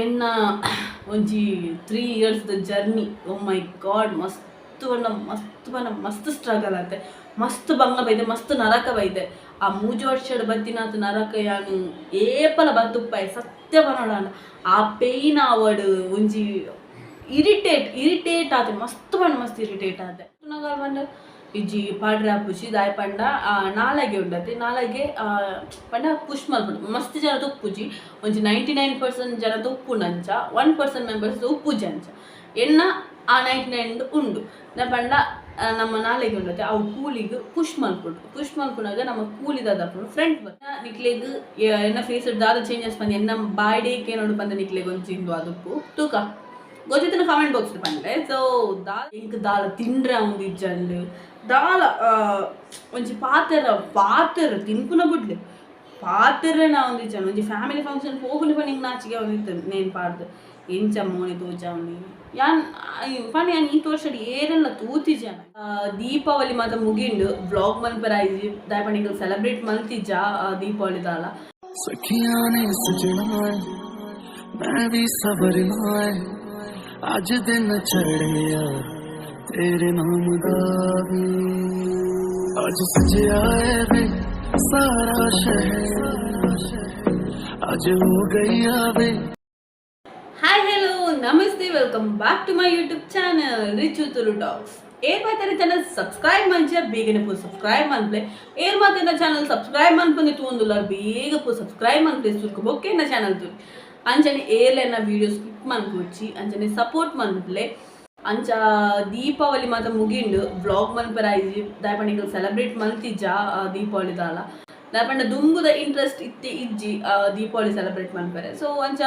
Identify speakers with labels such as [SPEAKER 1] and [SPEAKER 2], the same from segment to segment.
[SPEAKER 1] ಎನ್ನ ಒಂಜಿ 3 ಇಯರ್ಸ್ದ ಜರ್ನಿ. ಓ ಮೈ ಗಾಡ್, ಮಸ್ತ್ ಪಂಡ ಮಸ್ತ್ ಪಂಡ ಮಸ್ತ್ ಸ್ಟ್ರಗಲ್ ಆತೆ. ಮಸ್ತ್ ಬಂಗ ಬೈದೆ, ಮಸ್ತ್ ನರಕ ಬೈದೆ. ಆ 3 ವರ್ಷಡ್ ಬತ್ತಿನಾತ್ ನರಕ ಯಾನ್ ಏಪಲ ಬತ್ತುಪ್ಪಾಯೆ, ಸತ್ಯ ಪನೊಡಾಂಡ. ಆ ಪೇಯ್ನ್ ಆವಡ್, ಒಂಜಿ ಇರಿಟೇಟ್ ಇರಿಟೇಟ್ ಆತೆ. ಮಸ್ತ್ ಪಂಡ ಮಸ್ತ್ ಇರಿಟೇಟ್ ಆತೆ. ಪಂಡ ಇಜ್ಜಿ, ಪಾಡ್ರೆ ಆಪುಜಿ. ದಾಯೆ ಪಂಡ ನಾಲಗೆ ಉಂಡತೆ. ನಾಲಗೆ ಪಂಡ ಪುಷ್ ಮಲ್ಪುಂಡು. ಮಸ್ತ್ ಜನ ಉಪ್ಪುಜಿ, ಒಂಜಿ 99% ಜನ ಉಪ್ಪುಂಡು ಅಂಚ, 1% ಮೆಂಬರ್ಸ್ ಉಪ್ಪುಜಿ ಅಂಚ. ಎನ್ನ ಆ 99 ಉಂಡು. ದಾಯೆ ಪಂಡ ನಮ್ಮ ನಾಲಿಗೆ ಉಂಡತೆ, ಅವು ಕೂಲಿಗ್ ಪುಷ್ ಮಲ್ಪುಂಡು. ಪುಷ್ ಮಲ್ಪುನಾಗ ನಮ್ಮ ಕೂಲಿ ದಾದ ಫ್ರಂಟ್ ನಿಕ್ಲೆಗ್ ಎನ್ನ ಫೇಸ್ ದಾದ ಚೇಂಜಸ್ ಪಂದ್, ಎನ್ನ ಬಾಯ್ಡೇ ಕೇನೋಡು ಪಂದ ನಿಕ್ಲೆಗ್ ಒಂಜಿ ಇಂದು ಅದುಪ್ಪು. ತೂಕ, ಗೊತ್ತಿತ್ತಿನ ಕಾಮೆಂಟ್ ಬಾಕ್ಸ್ ಪಂಡೆ. ಸೊ ದಾಲ ಎಂಕ್ ದಾಲ ತಿಂಡ್ರೆ ಒಂದು ಇಜ್ಜಂಡ್. ದಾಲ ಒಂಜಿ ಪಾತೆರ ಪಾತೆರ ತಿನ್ಪುನ ಬುಡ್ಲೆ, ಪಾತೆರನ ಒಂದು ಇಜ್ಜಂಡ್. ಒಂಜಿ ಫ್ಯಾಮಿಲಿ ಫಂಕ್ಷನ್ ಪೋಪುನಿ ಪಂಡ ಎಂಕ್ ನಾಚಿಗೆ ಒಂದಿತ್ತು. ನೇನ್ ಪಾಡ್ದು ಎಂಚ ಮೋನೆ ತೋಜಾವನಿ ಯಾನ್ ಪಂಡ ಯಾನ್ ಈ ವರ್ಷಡ್ ಏರೆಲ್ಲ ತೂತಿಜ. ದೀಪಾವಳಿ ಮಾತ ಮುಗಿಂಡು. ವ್ಲಾಗ್ ಮನ್ಪೆರ ಆಯ್ಜಿ. ದಾಯೆ ಪಂಡ ಎಂಕುಲು ಸೆಲೆಬ್ರೇಟ್ ಮಲ್ತಿಜ ದೀಪಾವಳಿ ದಾಲ.
[SPEAKER 2] ਸਖੀਆਂ ਨੇ ਸਜਣਾ ਏ, ਮੈਂ ਵੀ ਸਵਰਨਾ ਏ। ਅੱਜ ਦਿਨ ਚੜਿਆ ਤੇਰੇ ਨਾਮ ਦਾ ਵੀ। ਅੱਜ ਸਜਿਆ ਏ ਵੇ ਸਾਰਾ ਸ਼ਹਿਰ, ਅੱਜ ਹੋ ਗਈ ਆ ਵੇ।
[SPEAKER 1] ಹಾಯ್, ಹೆಲೋ, ನಮಸ್ತೆ, welcome back to my YouTube channel Richu Tulu talks. ಏರ್ ಮಾತಾಡಿ ಚಾನಲ್ ಸಬ್ಸ್ಕ್ರೈಬ್ ಮಂಚ ಬೇಗನೆ ಪೂ ಸಬ್ಸ್ಕ್ರೈಬ್ ಮನ್ಪ್ಲೆ. ಏರ್ ಮಾತಾಡ ಚಾನಲ್ ಸಬ್ಸ್ಕ್ರೈಬ್ ಮನ್ಪಂದೆ ತೂಂದುಲ್ಲ, ಬೇಗ ಪೂ ಸಬ್ಸ್ಕ್ರೈಬ್ ಮನ್ಪ್ಲೆ. ಸುರ್ಕು ಬೊಕ್ಕೆ ಚಾನಲ್ ತೂರಿ. ಅಂಚನೆ ಏರ್ಲೆನ ವೀಡಿಯೋ ಸ್ಕಿಪ್ ಮನ್ಪೊಚ್ಚಿ, ಅಂಚನೆ ಸಪೋರ್ಟ್ ಮನ್ಪ್ಲೆ. ಅಂಚ ದೀಪಾವಳಿ ಮಾತ ಮುಗಿಂಡು. ವ್ಲಾಗ್ ಮನ್ಪೆರ ಆಯ್ಜಿ. ದಾಯೆ ಪಂಡ ಎಂಕುಲು ಸೆಲೆಬ್ರೇಟ್ ಮಲ್ತಿಜ ದೀಪಾವಳಿ ದಾಲ. ದಾಯೆ ಪಂಡ ದುಂಬುದ ಇಂಟ್ರೆಸ್ಟ್ ಇತ್ತೆ ಇಜ್ಜಿ ದೀಪಾವಳಿ ಸೆಲೆಬ್ರೇಟ್ ಮನ್ಪೆರೆ. ಸೊ ಅಂಚ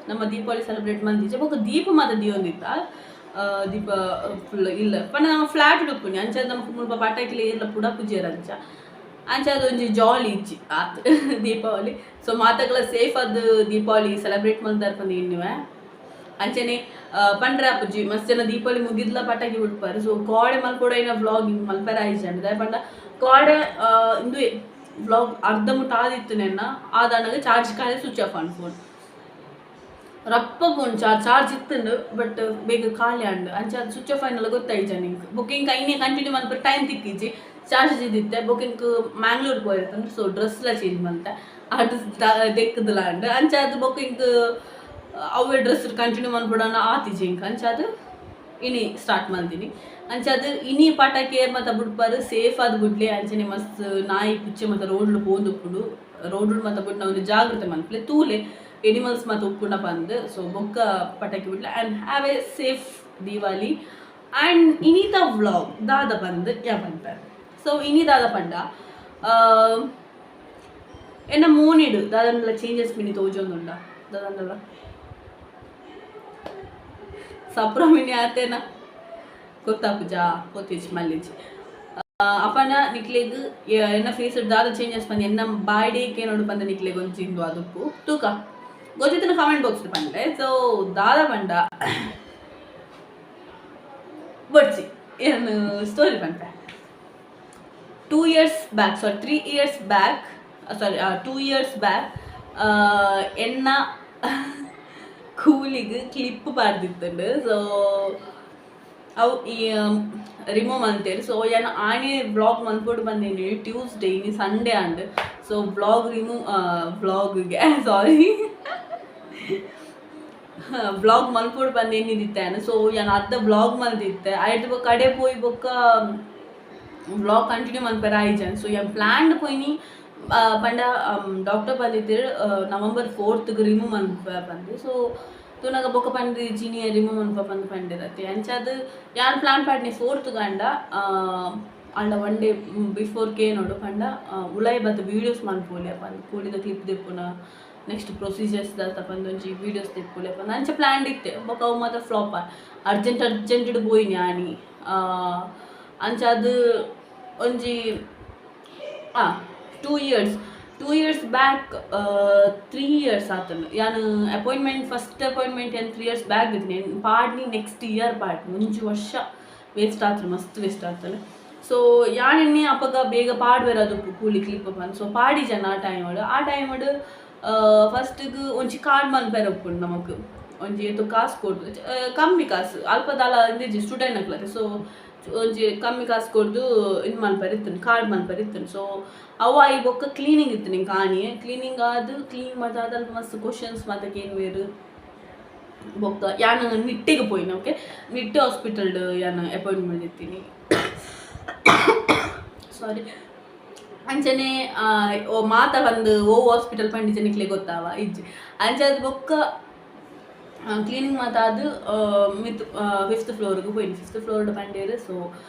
[SPEAKER 1] ನಮ್ಮ ದೀಪಾವಳಿ ಸೆಲೆಬ್ರೇಟ್ ಮಲ್ತಿಜ. ಬೊಕ್ಕ ದೀಪ ಮಾತ ದೀಯೊಂದಿತ್ತ. ದೀಪ ಫುಲ್ ಇಲ್ಲ ಪಂಡ ನಮ್ಮ ಫ್ಲಾಟ್ ಉಪ್ಪುನಿ. ಅಂಚ ನಮಕ್ ಮುಲ್ಪ ಪಟಾಕಿಲೆ ಏರ್ಲ ಪುಡ ಪೂಜೆರ್. ಅಂಚ ಅಂಚ ಅದೊಂಜಿ ಜಾಲಿ ಇಜ್ಜಿ ಆತ್ ದೀಪಾವಳಿ. ಸೊ ಮಾತಗಳ ಸೇಫ್ ಅದು ದೀಪಾವಳಿ ಸೆಲೆಬ್ರೇಟ್ ಮಲ್ದಾರ್ ಪಂದ್ ಎನ್ನುವೆ. ಅಂಚನೆ ಪಂಡ್ರೆ ಆಪುಜಿ, ಮಸ್ತ್ ಜನ ದೀಪಾವಳಿ ಮುಗಿದ್ಲ ಪಟಾಕಿ ಬಿಡ್ಪಾರು. ಸೊ ಕೋಡೆ ಮಲ್ಪೊಡೈನ ವ್ಲಾಗ್ ಮಲ್ಪೆರ ಆಯ್ಜಂಡ್. ದಾಯೆ ಪಂಡ ಕೋಡೆ ಇಂದು ವ್ಲಾಗ್ ಅರ್ಧ ಮುಟ್ಟ ಆದಿತ್ತು ನೆನ್ನ, ಆದಾನಗ ಚಾರ್ಜ್ ಖಾಲಿ, ಸ್ವಿಚ್ ಆಫ್ ಆನ್ ಫೋನ್. ರಪ್ಪ ಫೋನ್ ಚಾರ್ಜ್ ಚಾರ್ಜ್ ಇತ್ತುಂಡು, ಬಟ್ ಬೇಗ ಖಾಲಿ ಆಂಡ್. ಅಂಚ ಅದು ಸ್ವಿಚ್ ಆಫ್ ಆಯ್ನಲ್ಲ ಗೊತ್ತಾಯ್ಜ ನಿಂಕ್. ಬುಕ್ಕಿಂಗ್ ಐನೇ ಕಂಟಿನ್ಯೂ ಮನ್ಪರೆ ಟೈಮ್ ತಿಕ್ಕಿಜಿ. ಚಾರ್ಜ್ ಇದ್ದಿತ್ತೆ. ಬುಕ್ಕಿಂಗ್ ಮ್ಯಾಂಗ್ಳೂರ್ ಪೋಯಿರ್ತಂದ್ರೆ, ಸೊ ಡ್ರೆಸ್ಲ ಚೇಂಜ್ ಮಲ್ತೆ. ಆ ಡ್ರೆಸ್ ದೆಕ್ಕದಲ ಅಂಡ್. ಅಂಚ ಅದು ಬುಕ್ಕಿಂಗ್ ಅವೇ ಡ್ರೆಸ್ ಕಂಟಿನ್ಯೂ ಮನ್ಪೊಡನ ಆತಿಜಿ ಇಂಕ್. ಅಂಚ ಅದು ಇನಿ ಸ್ಟಾರ್ಟ್ ಮಲ್ದಿನಿ. ಅಂಚ ಅದು ಇನಿ ಪಟಾಕಿ ಏರ್ ಮತ್ತ ಬುಡ್ಪಾರು, ಸೇಫ್ ಆದ್ ಬುಡ್ಲೆ. ಅಂಚನೆ ಮಸ್ತ್ ನಾಯಿ ಪುಚ್ಚೆ ಮತ್ತ ರೋಡ್ಲು ಪೋಂದುಪ್ಪುಂಡು. ರೋಡ್ ಮತ್ತ ಬುಡ್ನ ಒಂದು ಜಾಗ್ರತೆ ಮನ್ಪುಲೆ. ತೂಲೆ, ಎನಿಮಲ್ಸ್ ಮತ್ತ ಉಪ್ಪುಂಡ ಪಂದ್. ಸೊ ಬೊಕ್ಕ ಪಟಾಕಿ ಬುಡ್ಲೆ and have a safe Diwali. And ಇನಿತ ವ್ಲಾಗ್ ದಾದ ಬಂದ್ ಯಾ ಪನ್ಪೆ. ಸೊ ಇನಿ ದಾದ ಪಂಡ, ಎನ್ನ ಮೋನಿಡು ದಾದನ್ಲ ಚೇಂಜಸ್ ಮಿನಿ ತೋಜೊಂದುಂಡ. ದಾದನ್ಲ ಸಪ್ರ ಮಿನಿ ಆತೇನ ಗೊತ್ತಾಪುಜಾ? ಗೊತ್ತಿಜಿ ಮಲ್ಲಿಜಿ. ಅಪನ ನಿಕ್ಲೆಗ್ ಎನ್ನ ಫೇಸ್ ದಾದ ಚೇಂಜಸ್ ಪಂದ್, ಎನ್ನ ಬಾಯ್ಡೇ ಕೇನೋಡು ಪಂದ ನಿಕ್ಲೆಗ್ ಒಂಜಿ ಇಂದು ಅದುಪ್ಪು. ತೂಕ, ಗೊತ್ತಿತ್ತಿನ ಕಾಮೆಂಟ್ ಬಾಕ್ಸ್ ಪಂಡೆ. ಸೊ ದಾದ ಪಂಡ, ಬೊಡ್ಚಿ, ಏನು ಸ್ಟೋರಿ ಪನ್ಪೆ. 2 years back, sorry, 3 years back, sorry, 2 years back ಎನ್ನ ಕೂಲಿಗ್ ಕ್ಲಿಪ್ ಪಾಡ್ದಿತ್ತುಂಡು. ಸೊ ಅವು ಈ ರಿಮೂವ್ ಮಲ್ತೇರು. ಸೊ ಯಾನ್ ಆನೆ ವ್ಲಾಗ್ ಮನ್ಪೊಡು ಬಂದೀನಿ ಟ್ಯೂಸ್ಡೇ, ಇನಿ Sunday and. So vlog remove ವ್ಲಾಗ್ಗೆ, sorry, vlog ಮಲ್ಪೊಡು ಬಂದೇನಿದಿತ್ತೆ. ಸೊ ಯಾನ್ ಅರ್ಧ ವ್ಲಾಗ್ ಮಲ್ದಿತ್ತೆ. ಐಡ್ದ್ ಬೊಕ್ಕ ಕಡೆ ಪೋಯಿ ಬೊಕ್ಕ ವ್ಲಾಗ್ ಕಂಟಿನ್ಯೂ ಮನ್ಪೆರ ಆಯ್ಜನ್. ಸೊ ಯಾನ್ ಪ್ಲ್ಯಾನ್ಡ್ ಪೋಯಿನಿ ಪಂಡ ಡಾಕ್ಟರ್ ಬಂದಿತ್ತೆರ್ ನವಂಬರ್ 4ಗೆ ರಿಮೂವ್ ಮನ್ಪ ಪಂದ್. ಸೊ ತೂನಗ ಬೊಕ್ಕ ಪಂದ್ ಜಿನಿಯ ರಿಮೂವ್ ಮನ್ಪ ಪಂದ್ ಪಂಡೆರತ್ತೆ. ಅಂಚಾದ್ ಯಾನ್ ಪ್ಲಾನ್ ಪಾಡ್ನಿ ಫೋರ್ತ್ ಗಂಡ ಅಂಡ ಒನ್ ಡೇ ಬಿಫೋರ್ ಕೇನೋಡು ಪಂಡ ಉಲಾಯಿ ಬತ್ತ ವೀಡಿಯೋಸ್ ಮನ್ಪೊಲಿ ಪಂದ್, ಕೂಲಿದ ಕ್ಲಿಪ್ ದೆಪ್ಪುನ, ನೆಕ್ಸ್ಟ್ ಪ್ರೊಸೀಜರ್ಸ್ ದಾತ ಪಂದ್ ಒಂಜಿ ವೀಡಿಯೋಸ್ ದೆಪ್ಪುಲೆ ಪಂದ್ ಅಂಚ ಪ್ಲ್ಯಾನ್ ಇತ್ತೆ. ಬೊಕ್ಕ ಅವು ಮಾತ ಫ್ಲಾಪ್. ಅರ್ಜೆಂಟ್ ಅರ್ಜೆಂಟ್ ಪೋಯಿನಿ ಆನಿ. ಅಂಚಾದ್ ಒಂಜಿ 2 years back, 3 years ಆತಂಡು. ಯಾನ್ ಅಪಾಯಿಂಟ್ಮೆಂಟ್, ಫಸ್ಟ್ ಅಪಾಯಿಂಟ್ಮೆಂಟ್ ಏನು 3 ಇಯರ್ಸ್ ಬ್ಯಾಕ್ ಇದ್ದೀನಿ ಪಾಡ್ನಿ. Next year ಪಾಡ್ನಿ. ಒಂಜಿ ವರ್ಷ ವೇಸ್ಟ್ ಆತಂಡು, ಮಸ್ತ್ ವೇಸ್ಟ್ ಆತಂಡು. ಸೊ ಯಾನ್ ಎನ್ನಿ ಅಪಗ ಬೇಗ ಪಾಡ್ವೆರ್ ಅದು ಕೂಲಿ ಕ್ಲಿಪ್ ಪಂದ್. ಸೊ ಪಾಡಿ ಜನ ಆ ಟೈಮ್ ಆ ಟೈಮ್ ಫಸ್ಟ್ಗ್ ಒಂಜಿ ಕಾರ್ಡ್ ಮನ್ಪೆರೆ ಉಪ್ಪುಂಡು ನಮಕ್. ಒಂಜಿ ಏತೋ ಕಾಸ್ ಕೊರ್ದು, ಕಮ್ಮಿ ಕಾಸ್, ಅಲ್ಪ ದಾಲ ಇಂದಿಜ್ಜಿ ಸ್ಟೂಡೆಂಟ್ ನಕ್ಲತೆ. ಸೊ ಒಂಜಿ ಕಮ್ಮಿ ಕಾಸ್ ಕೊರ್ದು ಇದು ಮನ್ಪೆರೆ ಇತ್ತುಂಡು, ಕಾರ್ಡ್ ಮನ್ಪೆರೆ ಇತ್ತುಂಡು. ಸೊ ಅವು ಆಯಿ ಬೊಕ್ಕ ಕ್ಲೀನಿಂಗ್ ಇತ್ತು ನಿಂಗೆ ಆನಿಯೇ. ಕ್ಲೀನಿಂಗ್ ಆದ್, ಕ್ಲೀನ್ ಮಾತ ಆದ್ ಅಲ್ಪ ಮಸ್ತ್ ಕ್ವಶನ್ಸ್ ಮಾತ ಕೇನ್ವೆರ್. ಬೊಕ್ಕ ಯಾನ್ ನಿಟ್ಟೆಗ್ ಪೋಯಿನ. ಓಕೆ, ನಿಟ್ಟೆ ಹಾಸ್ಪಿಟಲ್ಡ್ ಯಾನ್ ಅಪಾಯಿಂಟ್ಮೆಂಟ್ ಇತ್ತೀನಿ. ಸಾರಿ. ಅಂಚನೆ ಓ ಮಾತ ಬಂದು ಓ ಹಾಸ್ಪಿಟಲ್ ಪಂಡಿಜ ನಿಕ್ಲೆ ಗೊತ್ತಾವ ಇಜ್ಜಿ. ಅಂಚಾದ್ ಬೊಕ್ಕ ಕ್ಲೀನಿಂಗ್ ಮಾತ ಆದ್ ಮಿತ್ ಫಿಫ್ತ್ ಫ್ಲೋರ್ಗ್ ಪೋಯಿನಿ. ಫಿಫ್ತ್ ಫ್ಲೋರ್ಡ್ ಪಂಡೇರ್, ಸೊ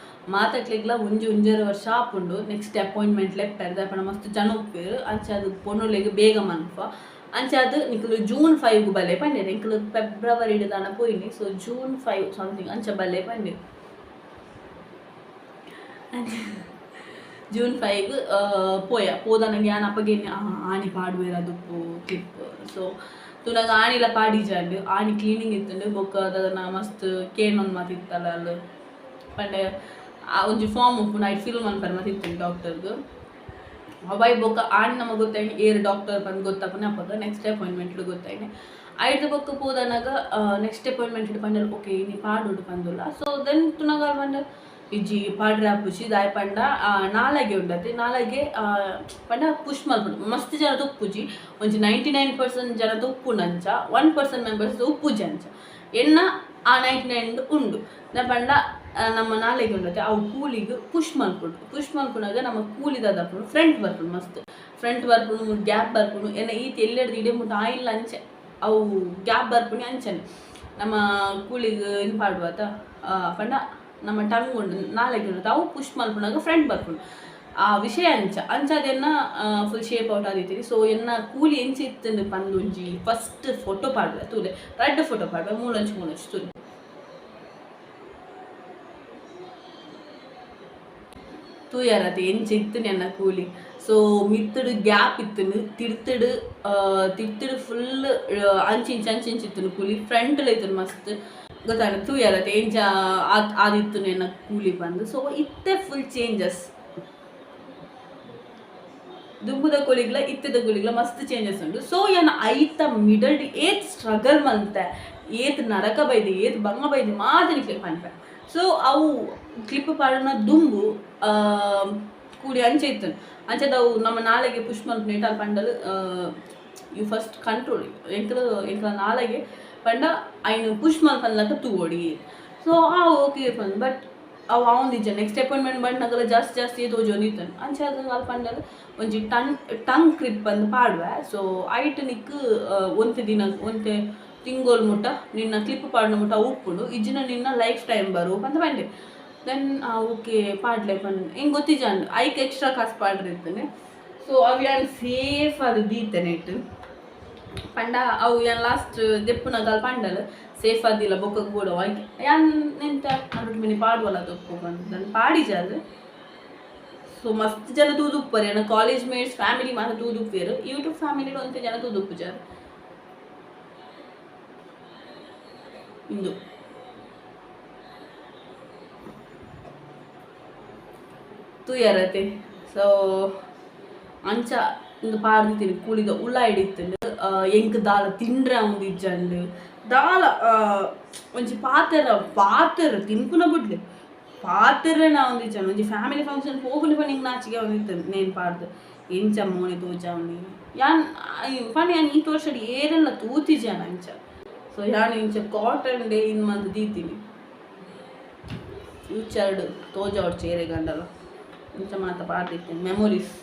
[SPEAKER 1] ಮಾತಕ್ಲೆಗ್ಲ ಒಂಜಿ ಒಂಜರೆ ವರ್ಷ ಆಪುಂಡು ನೆಕ್ಸ್ಟ್ ಅಪಾಯಿಂಟ್ಮೆಂಟ್ ಲೆಪ್ಪೆರ್. ದಾಯೆ ಮಸ್ತ್ ಜನ ಉಪ್ಪೆರ್, ಅಂಚಾದ್ ಪೊಣ್ಣುಲೆಗ್ ಬೇಗ ಮನ್ಪ. ಅಂಚಾದ್ ನಿಕುಲು ಜೂನ್ 5 ಬಲೆ ಪಂಡೇರ್. ಎಂಕುಲು ಫೆಬ್ರವರಿಡ್ ದಾನ ಪೋಯಿನಿ. ಸೊ ಜೂನ್ 5 ಸಮಥಿಂಗ್ ಅಂಚ ಬಲೆ ಪಂಡೇರ್. ಜೂನ್ 5 ಪೋಯ. ಪೋದ ನಂಗೆ ಯಾನ್ ಅಪ್ಪಗೆ ಆಣಿ ಪಾಡುವೆರ್ ಅದುಪ್ಪು ಕ್ಲಿಪ್. ಸೊ ತೂನಗ ಆಣಿಲ ಪಾಡಿಜಾಂಡ್. ಆಣಿ ಕ್ಲೀನಿಂಗ್ ಇತ್ತುಂಡು. ಬೊಕ್ಕ ದಾದನ ಮಸ್ತ್ ಕೇನೊಂದು ಮಾತ ಇತ್ತಲ್ಲ ಅಲ್ಲು ಪಂಡೆ ಆ ಒಂಜಿ ಫಾರ್ಮ್ ಉಪ್ಪುಂಡು, ಐಟ್ ಫಿಲ್ ಮನ್ಪೆರೆ ಮಾತ ಇತ್ತುಂಡು ಡಾಕ್ಟರ್ಗ್. ಅವಾಯ್ ಬೊಕ್ಕ ಆಣಿ ನಮಗೆ ಗೊತ್ತಾಯ್ನಿ ಏರ್ ಡಾಕ್ಟರ್ ಪಂದ್ ಗೊತ್ತಾಪುನೆ ಅಪಗ ನೆಕ್ಸ್ಟ್ ಅಪಾಯಿಂಟ್ಮೆಂಟ್ ಗೊತ್ತಾಯ್ನಿ. ಐಡ್ದ್ ಬೊಕ್ಕ ಪೋದನಗ ನೆಕ್ಸ್ಟ್ ಅಪಾಯಿಂಟ್ಮೆಂಟ್ ಪಂಡಲ್, ಓಕೆ, ಇನಿ ಪಾಡೊಡು ಪಂದುಲ್ಲ. ಸೊ then ತುನಗ ಪಂಡ ಇಜ್ಜಿ, ಪಾಡ್ರೆ ಆಪುಜಿ. ದಾಯೆ ಪಂಡ ನಾಲಗೆ ಉಂಡತೆ, ನಾಲಗೆ ಪಂಡ ಪುಷ್ ಮಲ್ಪುಂಡು. ಮಸ್ತ್ ಜನ ಉಪ್ಪುಜಿ, ಒಂಜಿ 99% ಜನ ಉಪ್ಪುಂಡು ಅಂಚ, 1% ಮೆಂಬರ್ಸ್ ಉಪ್ಪುಜಿ ಅಂಚ. ಎನ್ನ ಆ 99 ಉಂಡು. ದಾಯೆ ಪಂಡ ನಮ್ಮ ನಾಲಗೆ ಉಂಡತೆ, ಅವು ಕೂಲಿಗ್ ಪುಷ್ ಮಲ್ಪುಂಡು. ಪುಷ್ ಮಲ್ಪುನಗ ನಮ್ಮ ಕೂಲಿ ದಾದಾಪುಂಡು, ಫ್ರಂಟ್ ಬರ್ಪುಂಡು, ಮಸ್ತ್ ಫ್ರಂಟ್ ಬರ್ಪುಂಡು, ಗ್ಯಾಪ್ ಬರ್ಪುಂಡು. ಎನ್ನ ಈತ್ ಎಲ್ಲೆಡ್ದು ಇಡೆ ಮುಟ್ಟ ಆಯಿಲ್ಲ ಅಂಚೆ ಅವು ಗ್ಯಾಪ್ ಬರ್ಪುನಿ. ಅಂಚನೆ ನಮ್ಮ ಕೂಲಿಗ್ ಇದು ಪಾಡುವತ ಪಂಡ ನಮ್ಮ ಟಂಗ್ ಉಂಡು, ನಾಲಗೆ ಉಂಡು, ಅವು ಪುಷ್ ಮಲ್ಪುನಗ ಫ್ರಂಟ್ ಬರ್ಪುಂಡು. ಆ ವಿಷಯ ಅಂಚ ಅಂಚ ಅದೆನ್ನ ಫುಲ್ ಶೇಪ್ ಔಟ್ ಆದಿತ್ತೀರಿ. ಸೊ ಎನ್ನ ಕೂಲಿ ಎಂಚ ಇತ್ತುಂಡು ಪಂದ್ ಒಂಜಿ ಫಸ್ಟ್ ಫೋಟೋ ಪಾಡುವೆ ತೂಲೆ. ರಡ್ಡ್ ಫೋಟೋ ಪಾಡುವೆ, ಮೂಲೊಂಜಿ ಮೂಲೊಂಜಿ ತೂಲೆ. ತೂಯರತೆ ಎಂಚ ಇತ್ತುಂಡು ಎನ್ನ ಕೂಲಿ. ಸೊ ಮಿತ್ತುಡು ಗ್ಯಾಪ್ ಇತ್ತುಂಡು, ತಿರ್ತುಡು ತಿರ್ತುಡು ಫುಲ್ ಅಂಚಿಂಚಿ ಅಂಚಿಂಚಿ ಇತ್ತುಂಡು ಕೂಲಿ, ಫ್ರಂಟ್ಲ ಇತ್ತುಂಡು ಮಸ್ತ್. ಗೊತ್ತಾಂಡ ತೂಯರತೆ ಎಂಚ ಆದಿತ್ತುಂಡು ಎನ್ನ ಕೂಲಿ ಪಂದ್. ಸೊ ಇತ್ತೆ ಫುಲ್ ಚೇಂಜಸ್. ದುಂಬುದ ಕೂಲಿಗ್ಲ ಇತ್ತೆದ ಕೂಲಿಗ್ಲ ಮಸ್ತ್ ಚೇಂಜಸ್ ಉಂಡು. ಸೊ ಯಾನ್ ಐತ ಮಿಡಲ್ ಏತ್ ಸ್ಟ್ರಗಲ್ ಮಲ್ತೆ, ಏತ್ ನರಕ ಬೈದು, ಏತ್ ಬಂಗ ಬೈದು ಮಾತ ನಿಕ್ಲೆಗ್ ಪನ್ಪೆ. ಸೊ ಅವು ಕ್ಲಿಪ್ ಪಾಡುನ ದುಂಬು ಕೂಲಿ ಅಂಚೆ ಇತ್ತುಂಡು. ಅಂಚದ ಅವು ನಮ್ಮ ನಾಲೆಗೆ ಪುಷ್ ಮಲ್ಪುನೇಟ್ ಅಲ್ಪ ಪಂಡಲ್, you first control ಎಂಕಲು ಎಂಕಲ ನಾಲೆಗೆ ಪಂಡ ಐನ್ ಪುಷ್ ಮಲ್ಪನ್ಲಕ ತೂವೊಡಿ. ಸೊ ಆ ಓಕೆ ಪಂದ್, ಬಟ್ ಅವು ಆವೊಂದಿಜ್ಜ. ನೆಕ್ಸ್ಟ್ ಅಪಾಯಿಂಟ್ಮೆಂಟ್ ಬಂದ್ ಜಾಸ್ತಿ ಜಾಸ್ತಿ ತೋಜೊಂದಿತ್ತುಂಡು. ಅಂಚ ಅಲ್ಪ ಪಂಡಲ್ ಒಂಜಿ ಟಂಗ್ ಟಂಗ್ ಕ್ಲಿಪ್ ಪಂದ್ ಪಾಡುವೆ. ಸೊ ಐಟ್ ನಿಕ್ಕ್ ಒಂತೆ ದಿನ ಒಂತೆ ತಿಂಗೊಲು ಮುಟ್ಟ ನಿನ್ನ ಕ್ಲಿಪ್ ಪಾಡುನ ಮುಟ್ಟ ಉಪ್ಪುಂಡು, ಇಜ್ಜಿನ ನಿನ್ನ ಲೈಫ್ ಟೈಮ್ ಬರು ಪಂದ್ ಪಂಡೆ. Then okay ಪಾಡ್ಲೆ ಪಂದ್ ಎಂಕ್ ಗೊತ್ತಿಜ್ಜಾಂಡ್ ಐಕ್ ಎಕ್ಸ್ಟ್ರಾ ಕಾಸ್ ಪಾಡ್ರೆ ಇತ್ತುಂಡು. ಸೊ ಅವು ಯಾನ್ ಸೇಫ್ ಅದು ದೀತೆನೆ ಇಟ್ಟು ಪಂಡ ಅವು ಯಾನ್ ಲಾಸ್ಟ್ ದೆಪ್ಪುನಗ ಅಲ್ಪ ಪಂಡಲ್ ಸೇಫ್ ಆದಿಲ್ಲ, ಬೊಕ್ಕಗ್ ಬೋಡು. ಐಕ್ ಯಾನ್ ಎಂತ ನಡುಟ್ ಮಿನಿ ಪಾಡುವಲ್ಲ ದೊಪ್ಪು ಪಂದ್ ಪಾಡಿಜಾದ್. ಸೊ ಮಸ್ತ್ ಜನ ತೂದುಪ್ಪರ್, ಎನ್ನ ಕಾಲೇಜ್ ಮೇಟ್ಸ್, ಫ್ಯಾಮಿಲಿ ಮಾತ ತೂದುಪ್ಪೆರ್. ಯೂಟ್ಯೂಬ್ ಫ್ಯಾಮಿಲಿ ಒಂತೆ ಜನ ತೂದುಪ್ಪುಜಾರ್. ಇಂದು ತೂಯರತೆ. ಸೊ ಅಂಚ ಇಂದು ಪಾಡ್ದಿತ್ತೀನಿ. ಕೂಲಿದ ಉಲಾಯಿಡ್ ಇತ್ತುಂಡು. ಎಂಕ್ ದಾಲ ತಿಂಡ್ರೆ ಇಜ್ಜಂಡ್ ದಾಲ ಒಂಜಿ ಪಾತೆರ ಪಾತೆರ ತಿನ್ಪುನ ಬುಡ್ಲೆ, ಪಾತೆರನ ಆವೊಂದಿಜ್ಜಂಡ್. ಒಂಜಿ ಫ್ಯಾಮಿಲಿ ಫಂಕ್ಷನ್ ಪೋಪುನಿ ಪಂಡ ಎಂಕ್ ನಾಚಿಗೆ ಆವೊಂದಿತ್ತುಂಡು. ನೇನ್ ಪಾಡ್ದ್ ಎಂಚ ಮೋನೆ ತೋಜಾವುನಿ ಯಾನ್ ಪಂಡ ಯಾನ್ ಈತ್ ವರ್ಷಡ್ ಏರೆನ್ಲ ತೂತಿಜಾನ್ ಅಂಚ. ಸೊ ಯಾನ್ ಇಂಚ ಕಾಟನ್ ಡೇ ಇನ್ ಮಂತ್ ದೀತೀನಿ, ಫ್ಯೂಚರ್ಡ್ ತೋಜಾವೊಡ್ಚಿ ಏರೆಗಂಡಲ. ಇಂಚ ಮಾತ ಪಾಡ್ದಿತ್ತೇನೆ ಮೆಮೊರೀಸ್.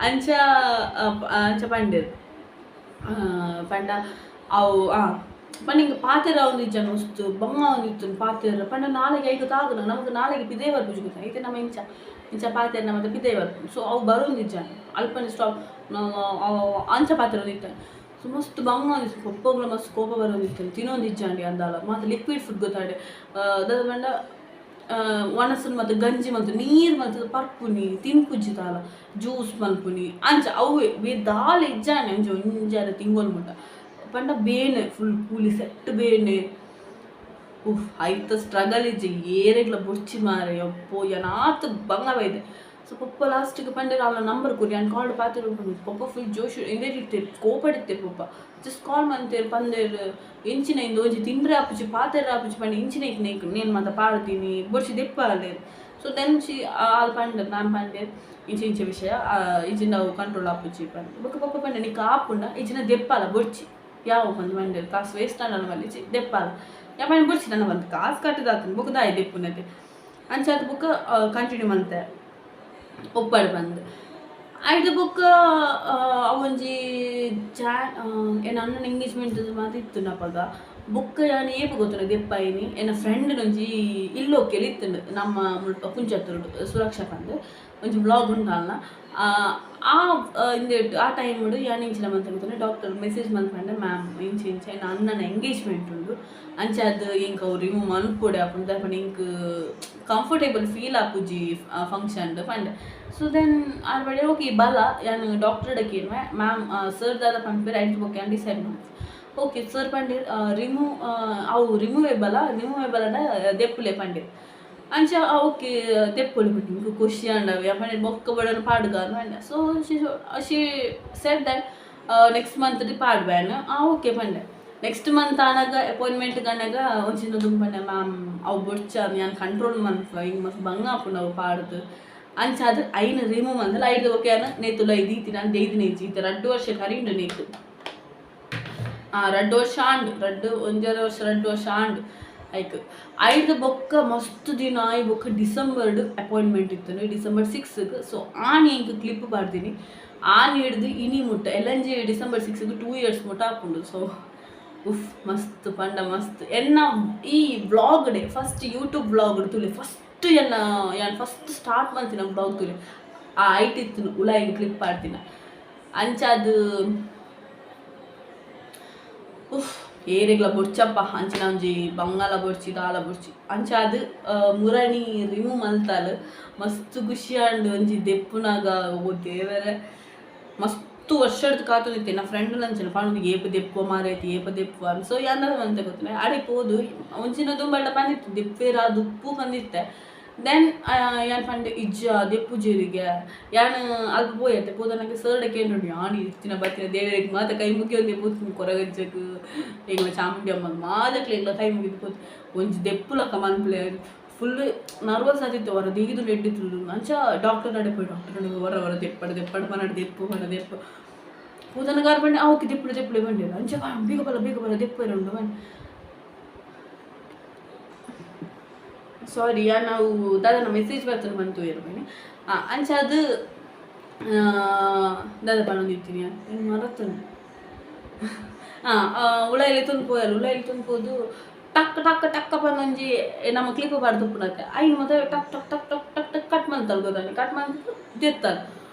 [SPEAKER 1] ಅಂಚ ಅಂಚ ಪಂಡೆರ್ ಪಂಡ ಅವು ಪಂಡ ಇಂಕ್ ಪಾತೆರ ಆವೊಂದಿಜ್ಜಂಡ್, ಮಸ್ತ್ ಬಂಗ ಆವೊಂದಿತ್ತುಂಡು ಪಾತೆರ. ಪಂಡ ನಾಲೆಗೆ ಐಕ್ ತಾಗುನ ನಮಕ್ ನಾಲೆಗೆ ಪಿದಯಿ ಬರ್ಪುಜಿ ಗೊತ್ತಾ. ಇತ್ತೆ ನಮ ಇಂಚ ಇಂಚ ಪಾತೆರ್ನ ಮಾತ ಪಿದಯಿ ಬರ್ಪುಂಡು. ಸೊ ಅವು ಬರೊಂದಿಜ್ಜಂಡ್, ಅಲ್ಪನೆ ಸ್ಟಾಪ್ ಅಂಚ ಪಾತೆರೊಂದಿತ್ತಂಡ್. ಸೊ ಮಸ್ತ್ ಬಂಗ ಆವೊಂದಿತ್ತು. ಪೊಪ್ಪಗ್ಲ ಮಸ್ತ್ ಕೋಪ ಬರೊಂದಿತ್ತುಂಡು. ತಿನೊಂದಿಜ್ಜಂಡ್ ಯಾನ್ ಮಾತ ಲಿಕ್ವಿಡ್ ಫುಡ್ ಗೊತ್ತಾಂಡ್. ದಾದ ಪಂಡ ಒಣಸುನ್ ಮಾತ ಗಂಜಿ ಮಲ್ತ್ ನೀರ್ ಮಲ್ತ್ ಪರ್ಪುನಿ, ತಿನ್ಪುಜಿ ದಾಲ, ಜ್ಯೂಸ್ ಮಲ್ಪುನಿ ಅಂಚ ಅವ್ವೆ ಬೇತೆ ದಾಲ ಇಜ್ಜಾಂಡ್. ಅಂಚ ಒಂಜಾರ ತಿಂಗೊಲು ಮುಟ್ಟ ಪಂಡ ಬೇನೆ ಫುಲ್ ಕೂಲಿ ಸೆಟ್ ಬೇನೆ. ಉಫ್, ಐತ ಸ್ಟ್ರಗಲ್ ಇಜ್ಜಿ ಏರೆಗ್ಲ ಬೊರ್ಚಿ ಮಾರೆ. ಯಪ್ಪೋ, ಏನಾತ್ ಬಂಗ ಬೈದೆ. ಸೊ ಪೊಪ್ಪ ಲಾಸ್ಟಿಗೆ ಪಂಡೆರ್ ಆಲ್ನ ನಂಬರ್ ಕೊರಿ ಯಾನ್ ಕಾಲ್ಡ್ ಪಾತೆರೊಡು ಪೊಪ್ಪ ಫುಲ್ ಜೋಶ್ ಇಂದೆಟ್ ಇತ್ತೆರ್ ಕೋಪಡ್ ಇತ್ತೆರ್ ಪೊಪ್ಪ ಜಸ್ಟ್ ಕಾಲ್ ಮಂತೆರ್ ಪಂದೆರ್ ಎಂಚಿನ ಇಂದು ಒಂಜಿ ತಿಂಡ್ರೆ ಆಪುಜಿ ಪಾತೆರ್ರೆ ಆಪುಜಿ ಪಂಡ ಇಂಚಿನ ಇಕ್ ನೇನ್ ಮಾತ ಪಾಡ್ದಿನಿ ಬೊಡ್ಚಿ ದೆಪ್ಪಾಲೆರ್. ಸೊ then she all ಪಂಡೆರ್ ಮ್ಯಾಮ್ ಪಂಡೆರ್ ಇಂಚ ಇಂಚ ವಿಷಯ ಇಜ್ಜಿಂಡ ಅವು ಕಂಟ್ರೋಲ್ ಆಪುಜಿ ಪಂದ್ ಬೊಕ್ಕ ಪೊಪ್ಪ ಪಂಡೆ ನಿಕ್ಕ್ ಆಪುಂಡ ಇಜ್ಜಿಂಡ ದೆಪ್ಪಾಲ ಬೊಡ್ಚಿ ಯಾವು ಪಂದ್ ಪಂಡೆರ್ ಕಾಸ್ ವೇಸ್ಟ್ ಆಂಡಲ ಮಲ್ಲಿಜಿ ದೆಪ್ಪಾಲ ಯಾನ್ ಪಂಡೆ ಬೊಡ್ಚಿ ನನ ಪಂದ್ ಕಾಸ್ ಕಟ್ಟುದಾತುಂಡು ಬೊಕ್ಕ ದಾಯೆ ದೆಪ್ಪುನತೆ ಅಂಚಾದ್ ಬೊಕ್ಕ ಕಂಟಿನ್ಯೂ ಮಂತೆ ಒಪ್ಪಡ್ ಪಂದ್ ಐಡ್ದ್ ಬೊಕ್ಕ ಅವೊಂಜಿ ಜಾನ್ ಎನ್ನ ಅಣ್ಣನ ಎಂಗೇಜ್ಮೆಂಟ್ ಮಾತ ಇತ್ತುಂಡು ಅಪಗ ಬೊಕ್ಕ ಯಾನ್ ಏಪ ಗೊತ್ತುಂಡು ದೆಪ್ಪಾಯಿನಿ ಎನ್ನ ಫ್ರೆಂಡ್ ಒಂಜಿ ಇಲ್ಲೊಕ್ಕೆಲ್ ಇತ್ತುಂಡು ನಮ್ಮ ಮುಲ್ಪ ಪುಂಚತ್ತೂರುಡು ಸುರಕ್ಷಾ ಪಂದ್ ಒಂಜಿ ವ್ಲಾಗ್ ಉಂಡು ಅಲ್ನ ಆ ಇಂದೆಟ್ ಆ ಟೈಮ್ಡ್ ಯಾನ್ ಎಂಚಿನ ಮಂತೆ ಗೊತ್ತುಂಡ ಡಾಕ್ಟರ್ ಮೆಸೇಜ್ ಮಲ್ಪಂಡೆ ಮ್ಯಾಮ್ ಇಂಚ ಇಂಚ ಎನ್ನ ಅಣ್ಣನ ಎಂಗೇಜ್ಮೆಂಟ್ ಉಂಡು ಅಂಚಾದ್ ಎಂಕ್ ಅವು ರಿಮೂವ್ ಮಲ್ಪೊಡೆ ಆಪುಂಡು ದಾಯೆ ಪಂಡ ಎಂಕ್ ಕಂಫರ್ಟೇಬಲ್ ಫೀಲ್ ಆಪುಜಿ ಫಂಕ್ಷನ್ಡ್ ಪಂಡೆ. ಸೊ then ಆರ್ ಪಂಡೆರ್ ಓಕೆ ಬಲ ಯಾನ್ ಡಾಕ್ಟರ್ಡ ಕೇನುವೆ ಮ್ಯಾಮ್ ಸರ್ ದಾದ ಪನ್ಪೆರ್ ಐಟ್ ಬೊಕ್ಕ ಯಾನ್ ಡಿಸೈಡ್ ಮಲ್ಪುವೆ. ಓಕೆ ಸರ್ ಪಂಡೆರ್ ರಿಮೂವ್ ಅವು ರಿಮೂವೇಬಲ್ ರಿಮೂವೇಬಲ್ ಆಂಡ ದೆಪ್ಪುಲೆ ಪಂಡೆರ್. ಅಂಚ ಓಕೆ ದೆಪ್ಪೊಲಿ ಪಂಡೆ ಎಂಕ್ ಖುಷಿ ಆಂಡ್ ಅವು ಯಾನ್ ಪಂಡೆ ಬೊಕ್ಕ ಬೋಡಾಂಡ ಪಾಡುಗ ಪಂಡೆ. So she said that next month ಪಾಡುವೆ ಯಾನ್ ಓಕೆ ಪಂಡೆ. ನೆಕ್ಸ್ಟ್ ಮಂತ್ ಆನಗ ಅಪಾಯಿಂಟ್ಮೆಂಟ್ ಆನಗ ಒಂಚಿನ ದುಂಬು ಪಂಡೆ ಮ್ಯಾಮ್ ಅವು ಬೊಡ್ಚ ಯಾನ್ ಕಂಟ್ರೋಲ್ ಮನ್ಪುವೆ ಎಂಕ್ ಮಸ್ತ್ ಬಂಗ ಆಪುಂಡು ಅವು ಪಾಡ್ದ್ ಅಂಚಾದ್ ಐನ್ ರಿಮೂವ್ ಮಂತಲ್ ಐಡ್ದ್ ಬೊಕ್ಕ ಯಾನ್ ನೇತುಲ ದೀತಿನ ದೆಯ್ದಿನ ಇಜ್ಜಿ ಇತ್ತೆ ರಡ್ಡ್ ವರ್ಷ ಕರಿಂಡು ನೇಕ್ ರಡ್ಡ್ ವರ್ಷ ಆಂಡ್ ರಡ್ಡ್ ಒಂಜರೆ ವರ್ಷ ರಡ್ಡ್ ವರ್ಷ ಆಂಡ್ ಐಕ್ ಐಡ್ದ್ ಬೊಕ್ಕ ಮಸ್ತ್ ದಿನ ಆಯಿ ಬೊಕ್ಕ ಡಿಸೆಂಬರ್ಡ್ ಅಪಾಯಿಂಟ್ಮೆಂಟ್ ಇತ್ತುಂಡು ಡಿಸೆಂಬರ್ ಸಿಕ್ಸ್ಗ್. ಸೊ ಆನಿ ಎಂಕ್ ಕ್ಲಿಪ್ ಪಾಡ್ದಿನಿ ಆನಿ ಹಿಡ್ದು ಇನಿ ಮುಟ್ಟ ಎಲ್ಲಂಜಿ ಡಿಸೆಂಬರ್ ಸಿಕ್ಸ್ಗ್ ಟೂ ಇಯರ್ಸ್ ಮುಟ್ಟ ಆಪುಂಡು. ಸೊ ಉಫ್ ಮಸ್ತ್ ಪಂಡ ಮಸ್ತ್ ಎನ್ನ ಈ vlog day first YouTube vlog ತೂಲೆ ಫಸ್ಟ್ ಎನ್ನ ಯಾನ್ ಫಸ್ಟ್ ಸ್ಟಾರ್ಟ್ ಮಲ್ತಿನ ವ್ಲಾಗ್ ತೂಲೆ ಆ ಐಟ್ ಇತ್ತುಂಡು ಉಲಾಯಿಗ್ ಕ್ಲಿಪ್ ಪಾಡ್ದಿನ ಅಂಚಾದ್ ಉಫ್ ಏರೆಗ್ಲ ಬೊಡ್ಚಪ್ಪ ಅಂಚಿನ ಒಂಜಿ ಬಂಗಾಲ ಬೊಡ್ಚಿ ದಾಲ ಬೊಡ್ಚಿ ಅಂಚಾದ್ ಮುರಣಿ ರಿಮೂವ್ ಮಲ್ತಾಲ್ ಮಸ್ತ್ ಖುಷಿ ಆಂಡ್ ಒಂಜಿ ದೆಪ್ಪುನಗ ಓ ದೇವೆರೆ ಮಸ್ತ್ ವರ್ಷಡ್ದ್ ಕಾತೊಂದಿತ್ತೆ ಎನ್ನ ಫ್ರೆಂಡ್ ಅಂಚನೆ ಪನೊಂದು ಏಪ ದೆಪ್ಪುವ ಮಾರಾಯ್ತಿ ಏಪ ದೆಪ್ಪುವ ಸೊ ಯಾನ್ ದಾದ ಮಂತೆ ಗೊತ್ತುಂಡ ಅಡೆ ಪೋದು ಒಂಚಿನ ದುಂಬಡ ಪಂದಿತ್ತೆ ದೆಪ್ಪೆರ ದುಪ್ಪು ಪಂದಿತ್ತೆ. ದೆನ್ ಯಾನ್ ಪಂಡೆ ಇಜ್ಜ ದೆಪ್ಪುಜೆರಿಗೆ ಯಾನ್ ಅಲ್ಪ ಪೋಯೆ ಪೋದನಗ ಸರ್ಡ ಕೇಂಡುಂಡು ಯಾನ್ ಇತ್ತಿನ ಬತ್ತಿನ ದೇವೆರೆಗ್ ಮಾತ ಕೈ ಮುಗಿಯೊಂದೆ ಪೋತಿನಿ ಕೊರಗಜ್ಜಗ್ ಎಂಕ್ಲ ಚಾಮುಂಡಿ ಅಮ್ಮಗ್ ಮಾತಕ್ಲೆಗ್ಲ ಕೈ ಮುಗಿದ್ ಪೋತು ಒಂಜಿ ದೆಪ್ಪುಲಕ ಮನ್ಪುಲೆ ಫುಲ್ ನರ್ವಸ್ ಆದಿತ್ತೆ ಒರ ದೀದುಂಡು ಎಡ್ಡಿತ್ತುಂಡು ಅಂಚ ಡಾಕ್ಟರ್ ನಡೆ ಪೋಯಿ ಡಾಕ್ಟರ್ ಒರ ಒರ ದೆಪ್ಪಡು ದೆಪ್ಪಡು ಪನಡ್ ದೆಪ್ಪು ಪಂಡ ದೆಪ್ಪು ಪೋದನಗ ಆರ್ ಪಂಡೆ ಓಕೆ ದೆಪ್ಪುಲೆ ದೆಪ್ಪುಲೆ ಪಂಡೆರ್ ಅಂಚ ಬೇಗ ಬಲ ಬೇಗ ಬಲ ದೆಪ್ಪೆರೆ ಉಂಡು ಪಂಡೆ. ಸಾರಿ ಯಾನ್ ಅವು ದಾದನ ಮೆಸೇಜ್ ಬರ್ತುಂಡು ಪಂದ್ ತೂಯೆರ್ ಪಂಡೆ ಅಂಚಾದ್ ದಾದ ಪನೊಂದಿತ್ತಿನಿ ಯಾನ್ ಎಂಕ್ ಮರತುಂಡು ಉಲಾಯಿಲೆ ತುನ್ ಪೋಯಲ್ ಉಲಾಯಿಲೆ ತುನ್ ಪೋದು ಟಕ್ ಟಕ್ ಟಕ್ ಪಂದೊಂಜಿ ನಮ ಕ್ಲಿಪ್ ಪಾಡ್ದ್ ಉಪ್ಪುನತೆ ಐನ್ ಮಾತ ಟಕ್ ಟಕ್ ಟಕ್ ಟಕ್ ಟಕ್ ಟಕ್ ಕಟ್ ಮಲ್ತಲ್ ಗೊತ್ತಾಂಡ ಕಟ್ ಮಲ್ತ್ ದೆತ್ತಲ್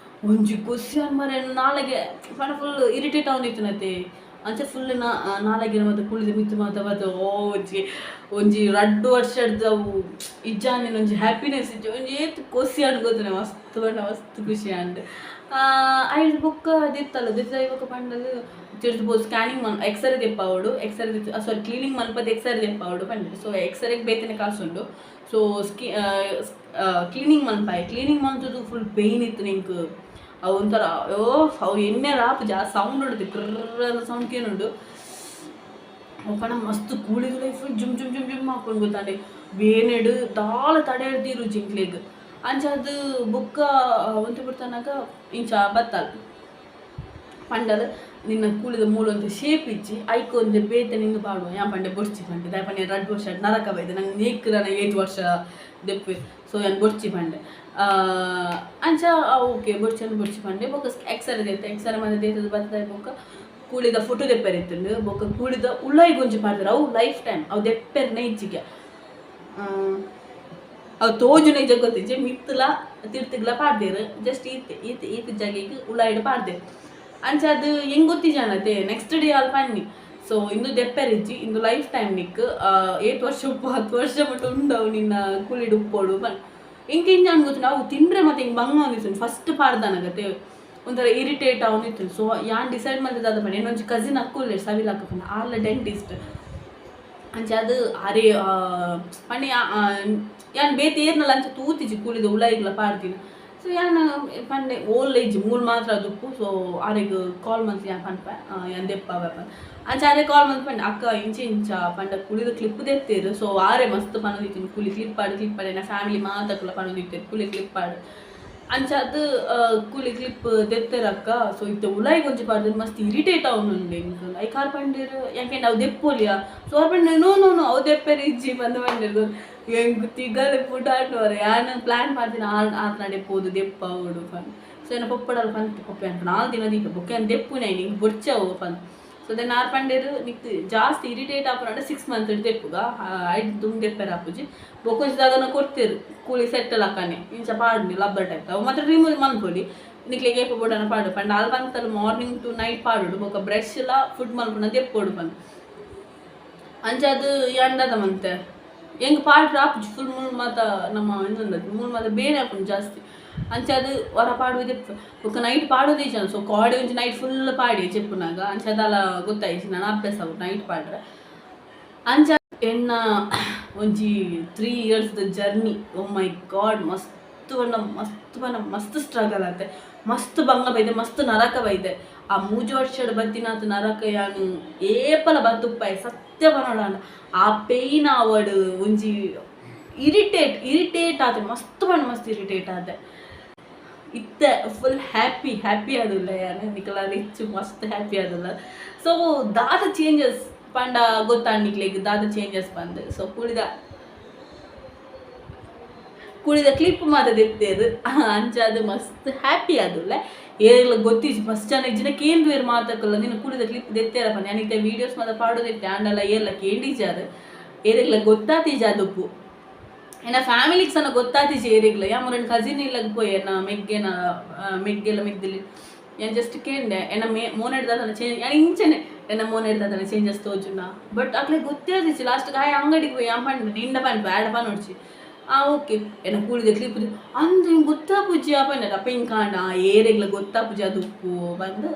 [SPEAKER 1] ಒಂಜಿ ಖುಷಿ ಆಂಡ್ ಮಾರ್ರೆ ನಾಳೆಗೆ ಪಂಡ ಫುಲ್ ಇರಿಟೇಟ್ ಆವೊಂದಿತ್ತಿನತೆ ಅಂಚ ಫುಲ್ ನಾಲಗೆ ಮಾತ ಕುಳಿದ ಮಿತ್ತ್ ಮಾತ ಬತ್ತ್ ಓ ಒಂಜಿ ಒಂಜಿ ರಡ್ಡ್ ವರ್ಷಡ್ದ್ ಅವು ಇಜ್ಜಾಂದಿನ ಒಂಜಿ ಹ್ಯಾಪಿನೆಸ್ ಇಜ್ಜಿ ಒಂಜಿ ಏತ್ ಖುಷಿ ಆಂಡ್ ಗೊತ್ತುಂಡ ಮಸ್ತ್ ಪಂಡ ಮಸ್ತ್ ಖುಷಿ ಆಂಡ್. ಐಡ್ದ್ ಬೊಕ್ಕ ದೆತ್ತಲ್ ದೆತ್ತ್ ಬೊಕ್ಕ ಪಂಡಲ್ ತಿರ್ತ್ ಪೋದು ಸ್ಕ್ಯಾನಿಂಗ್ ಮನ್ ಎಕ್ಸರೆ ದೆಪ್ಪಾವೊಡು ಎಕ್ಸರೆ ದೆತ್ತ್ ಸಾರಿ ಕ್ಲೀನಿಂಗ್ ಮನ್ಪದ್ ಎಕ್ಸರೆ ದೆಪ್ಪಾವೊಡು ಪಂಡೆರ್. ಸೊ ಎಕ್ಸರೆಗ್ ಬೇತೆನೆ ಕಾಸ್ ಉಂಡು ಸೊ ಸ್ಕಿ ಕ್ಲೀನಿಂಗ್ ಮನ್ಪಾಯೆ ಕ್ಲೀನಿಂಗ್ ಮನ್ತುದು ಫುಲ್ ಪೇಯ್ನ್ ಇತ್ತ್ಂಡ್ ಎಂಕ್ ಅವು ಒಂಥರ ಓ ಅವು ಎಣ್ಣೆಲ ಆಪುಜಿ ಆ ಸೌಂಡ್ ಉಂಡು ಕ್ರರ್ ಸೌಂಡ್ ಕೇನುಂಡು ಅವು ಪಂಡ ಮಸ್ತ್ ಕೂಳಿಗ್ ಫುಲ್ ಜುಮ್ ಜುಮ್ ಜುಮ್ ಜುಮ್ ಆಪುಂಡು ಗೊತ್ತಾಂಡೆ ಬೇನೆಡ್ ದಾಲ ತಡೆ ಹಿಡ್ದಿರುಜಿ ಎಂಕ್ಲೆಗ್ ಅಂಚಾದ್ ಬೊಕ್ಕ ಒಂತೆ ಪೊರ್ತುನಗ ಇಂಚ ಬತ್ತಲ್ ಪಂಡಲ್ ನಿನ್ನ ಕೂಳಿದ ಮೂಲು ಒಂತೆ ಶೇಪ್ ಇಜ್ಜಿ ಐಕ್ ಒಂತೆ ಬೇತೆ ನಿಂದು ಪಾಡುವ ಯಾನ್ ಪಂಡೆ ಬೊಡ್ಚಿ ಪಂಡೆ ದಾಯೆ ಪಂಡ ರಡ್ಡ್ ವರ್ಷ ನರಕ ಬೈದೆ ನಂಗೆ ನೇಕ್ ನನ ಏತ್ ವರ್ಷ ದೆಪ್ಪುವೆ ಸೊ ಯಾನ್ ಬೊಡ್ಚಿ ಪಂಡೆ ಅಂಚ ಓಕೆ ಬೊಡ್ಚಿ ಬೊಡ್ಚಿ ಪಂಡೆ ಬೊಕ್ಕ ಎಕ್ಸರೆ ದೆತ್ತೆ ಎಕ್ಸರೆ ಮಾತ ದೆತ್ತುದು ಬತ್ತದ ಬೊಕ್ಕ ಕೂಳಿದ ಫೋಟೋ ದೆಪ್ಪೆರೆ ಇತ್ತುಂಡು ಬೊಕ್ಕ ಕೂಳಿದ ಉಲಾಯಿಗ್ ಒಂಜಿ ಪಾಡ್ದೆರ್ ಅವು ಲೈಫ್ ಟೈಮ್ ಅವು ದೆಪ್ಪೆರ್ನೆ ಇಜ್ಜಿಗೆ ಅವು ತೋಜುನ ಇಜ್ಜ ಗೊತ್ತಿಜ್ಜಿ ಮಿತ್ತುಲ ತಿರ್ತುಗ್ಲ ಪಾಡ್ದೆರ್ ಜಸ್ಟ್ ಈತ್ ಈತ್ ಈತ್ ಜಾಗೆಗ್ ಉಲಾಯಿಡ್ ಪಾಡ್ದೆರ್ ಅಂಚಾದ್ ಎಂಕ್ ಗೊತ್ತಿಜ್ಜಾನತೆ ನೆಕ್ಸ್ಟ್ ಡೇ ಆಲ್ ಪನ್ನಿ ಸೊ ಇಂದು ದೆಪ್ಪೆರಿಜ್ಜಿ ಇಂದು ಲೈಫ್ ಟೈಮ್ ನಿಕ್ಕ್ ಏತ್ ವರ್ಷ ಉಪ್ಪು ಹತ್ತು ವರ್ಷ ಮುಟ್ಟ ಉಂಡು ಅವು ನಿನ್ನ ಕೂಳಿಡ್ ಉಪ್ಪೊಡು ಪನ್ ಎಂಕ್ ಎಂಚ ಆಂಡ್ ಗೊತ್ತುಂಡ ಅವು ತಿಂಡ್ರೆ ಮಾತ ಎಂಕ್ ಬಂಗ ಆವೊಂದಿತ್ತುಂಡು ಫಸ್ಟ್ ಪಾಡ್ದನಗತೆ ಒಂಥರ ಇರಿಟೇಟ್ ಆವೊಂದಿತ್ತುಂಡು ಸೊ ಯಾನ್ ಡಿಸೈಡ್ ಮಲ್ತ್ ದಾದ ಪಂಡ ಎನ್ನೊಂಜಿ ಕಸಿನ್ ಅಕ್ಕ ಉಲ್ಲೆರ್ ಸವಿಲಕ್ಕ ಪಂಡ ಆರ್ಲ ಡೆಂಟಿಸ್ಟ್ ಅಂಚಾದ್ ಅರೆ ಪಂಡ ಯಾನ್ ಬೇತೆ ಏರ್ನಲ ಅಂಚ ತೂತಿಜಿ ಕೂಳಿದ ಉಲಾಯಿಗ್ಲ ಪಾಡ್ದಿನ. ಸೊ ಯಾನ್ ಪಂಡೆ ಓಲ್ ಇಜ್ಜಿ, ಮೂಲು ಮಾತ್ರ ದುಪ್ಪು. ಸೊ ಆರೆಗ್ ಕಾಲ್ ಮಲ್ತ್ ಯಾನ್ ಪನ್ಪೆ, ಯಾನ್ ದೆಪ್ಪಾವೆ ಪಂದ್. ಅಂಚ ಆರೆ ಕಾಲ್ ಮಲ್ತ್ ಪಂಡೆ, ಅಕ್ಕ ಇಂಚ ಇಂಚ ಪಂಡ ಕುಳಿದ ಕ್ಲಿಪ್ ದೆತ್ತೇರು. ಸೊ ಆರೆ ಮಸ್ತ್ ಪನೊಂದಿತ್ತಿನಿ, ಕುಳಿ ಕ್ಲಿಪ್ ಆಡು ಕ್ಲಿಪ್ ಆಡು, ಎನ್ನ ಫ್ಯಾಮಿಲಿ ಮಾತಕ್ಲ ಪನೊಂದಿತ್ತೇರು ಕುಳಿ ಕ್ಲಿಪ್ ಆಡು. ಅಂಚಾದ್ ಕೂಲಿ ಕ್ಲಿಪ್ ದೆತ್ತೆರಕ್ಕ. ಸೊ ಇತ್ತೆ ಉಲಾಯಿ ಒಂಜಿ ಪಾಡ್ದೆರ್, ಮಸ್ತ್ ಇರಿಟೇಟ್ ಆವೊಂದುಂಡು ಎಂಕ್. ಐಕ್ ಆರ್ ಪಂಡೆರ್, ಯಾಕೆಂಡ ಅವು ದೆಪ್ಪೊಲಿಯ? ಸೊ ಆರ್ ಪಂಡೆರ್, ನೋ ನೋ ನೋ, ಅವು ದೆಪ್ಪೆರೆ ಇಜ್ಜಿ ಪಂದ್ ಪಂಡೆರ್. ಎಂಕ್ ತಿಗಲೆ ಪುಡಾಂಡ್. ಯಾನ್ ಪ್ಲಾನ್ ಪಾಡ್ದಿನ ಆರ್ ಆರ್ ನಡೆ ಪೋದು ದೆಪ್ಪಾವೊಡು ಪಂದ್. ಸೊ ಎನ್ನ ಪೊಪ್ಪಡಲ್ ಪಂತೆ, ಪೊಪ್ಪ ಯಾನ್ 4 ದಿನ ದೀಪ ಬೊಕ್ಕ ಯಾನ್ ದೆಪ್ಪುನೆ, ನಿಂಕ್ ಬೊಡ್ಚವು ಪಂದ್. ಸೊ then ಆರ್ ಪಂಡೆರ್, ನಿಕ್ಕ್ ಜಾಸ್ತಿ ಇರಿಟೇಟ್ ಆಪುನಂಡ 6 ಮಂತ್ ದೆಪ್ಪುಗ, ಐಟ್ ದುಂಬು ದೆಪ್ಪೆರೆ ಆಪುಜಿ. ಬೊಕೊಂಜಿ ದಾದನ ಕೊರ್ತೆರ್, ಕೂಲಿ ಸೆಟ್ಟಲ್ ಅಕ್ಕನೆ ಇಂಚ ಪಾಡುನಿ ಲಬ್ಬರ್ ಟೈಪ್, ಅವು ಮಾತ್ರ ರಿಮೂವ್ ಮನ್ಪೊಲಿ, ನಿಕ್ಲೆಗ್ ಏಪ ಬೋಡನ ಪಾಡು ಪಂಡ. ಅಲ್ ಪಂತಲ್ ಮಾರ್ನಿಂಗ್ ಟು ನೈಟ್ ಪಾಡೋಡು, ಬೊಕ ಬ್ರಷ್ ಲ ಫುಡ್ ಮಲ್ಪುನ ದೆಪ್ಪೊಡು ಪಂದ್. ಅಂಚಾದ್ ಯಾನ್ ದಾದ ಮಂತೆ, ಎಂಕ್ ಪಾಡ್ರೆ ಆಪುಜಿ ಫುಲ್ ಮೂಲು ಮಾತ ನಮ್ಮ ಇಂದುಂಡದು ಮೂಲು ಮಾತ ಬೇನೆ ಆಪುಂಡು ಜಾಸ್ತಿ. ಅಂಚಾದ್ ವರ ಪಾಡುವೆ ದೆಪ್ಪು, ಬೊಕ ನೈಟ್ ಪಾಡೋದೇ ಇಜ್ಜಿ. ಸೊ ಕೋಡೆ ಒಂಜಿ ನೈಟ್ ಫುಲ್ ಪಾಡಿ ಚೆಪ್ಪುನಾಗ, ಅಂಚಾದ್ ಗೊತ್ತಾಯಿಜಿ, ನಾನು ಅಭ್ಯಾಸ ಆವು ನೈಟ್ ಪಾಡ್ರೆ. ಅಂಚ ಎನ್ನ ಒಂಜಿ 3 years the journey, oh my god, ಮಸ್ತ್ ಪಂಡ ಮಸ್ತ್ ಪಂಡ ಮಸ್ತ್ ಸ್ಟ್ರಗಲ್ ಆತೆ, ಮಸ್ತ್ ಬಂಗ ಬೈದೆ, ಮಸ್ತ್ ನರಕ ಬೈದೆ. ಆ 3 ವರ್ಷಡ್ ಬತ್ತಿನಾತ್ ನರಕ ಯಾನು ಏಪಲ ಬತ್ತುಪ್ಪಾಯಿ, ಸತ್ಯ ಪನೊಡಾಂಡ. ಆ ಪೇಯ್ನ್ ಆವಡ್, ಒಂಜಿ ಇರಿಟೇಟ್ ಇರಿಟೇಟ್ ಆತೆ, ಮಸ್ತ್ ಪಂಡ ಮಸ್ತ್ ಇರಿಟೇಟ್ ಆತೆ. ಇತ್ತೆ ಫುಲ್ ಹ್ಯಾಪಿ ಹ್ಯಾಪಿ ಆದುಲ್ಲ ಯಾನ್, ನಿಕಲ ರಿಚ್ ಮಸ್ತ್ ಹ್ಯಾಪಿ ಆದುಲ್ಲ. ಸೊ ದಾದ ಚೇಂಜಸ್ ಪಂಡ ಗೊತ್ತಾಂಡ್ ನಿಕ್ಲೆಗ್ ದಾದ ಚೇಂಜಸ್ ಪಂದ್. ಸೊ ಕುಳಿದ ಕುಳಿದ ಕ್ಲಿಪ್ ಮಾತ ದೆತ್ತೇರು, ಅಂಚಾದ್ ಮಸ್ತ್ ಹ್ಯಾಪಿ ಆದುಲ್ಲ. ಏರೆಗ್ಲ ಗೊತ್ತಿಜ್ಜಿ, ಮಸ್ತ್ ಜನ ಇಜ್ಜಿನ ಕೇಂದ್ವೇರ್ ಮಾತಕ್ಕಲ್ಲ, ನಿನ್ನ ಕುಳಿದ ಕ್ಲಿಪ್ ದೆತ್ತೇರ ಪಂದ್. ಯಾನ್ ಇತ್ತೆ ವೀಡಿಯೋಸ್ ಮಾತ ಪಾಡೋದಿತ್ತೆ, ಆಂಡಲ ಏರ್ಲ ಕೇಂಡಿಜಾರ್, ಏರೆಗ್ಲ ಗೊತ್ತಾತಿಜ ಅದುಪ್ಪು. ಎನ್ನ ಫ್ಯಾಮಿಲಿಗೆ ಸನ ಗೊತ್ತಾತಿಜಿ ಏರೆಗ್ಲ. ಯಾ ಮೊರನ್ ಕಸಿನ್ ಇಲ್ಲಗ್ ಪೋಯೆ, ಎನ್ನ ಮೆಗ್ಗೆನ ಮೆಗ್ಗೆಲ ಮೆಗ್ದಿಲಿ. ಯಾನ್ ಜಸ್ಟ್ ಕೇಂಡೆ, ಎನ್ನ ಮೇ ಮೋನೆಡ್ ದಾದನ ಚೇಂಜ್, ಯಾನ್ ಇಂಚನೆ ಎನ್ನ ಮೋನೆಡ್ ದಾದನ ಚೇಂಜಸ್ ತೋಜುನ? ಬಟ್ ಅಕ್ಲೆ ಗೊತ್ತೇ ಆತಿಜಿ. ಲಾಸ್ಟ್ ಆಯೆ ಅಂಗಡಿಗೆ ಪೋಯಿ ಯಾನ್ ಪಂಡೆ, ನಿಂಡ ಪನ್ಪೆ ಆಡ ಪನೊಡ್ಚಿ. ಆ ಓಕೆ, ಎನ್ನ ಕೂಲಿದ ಕ್ಲಿಪ್ ಅಂದ್ ಇಂಕ್ ಗೊತ್ತಾಪುಜಿ ಆ ಪಂಡೆ. ಅಪ್ಪ ಇಂಕಾಂಡ ಏರೆಗ್ಲ ಗೊತ್ತಾಪುಜಿ ಅದು ಉಪ್ಪು ಬಂದು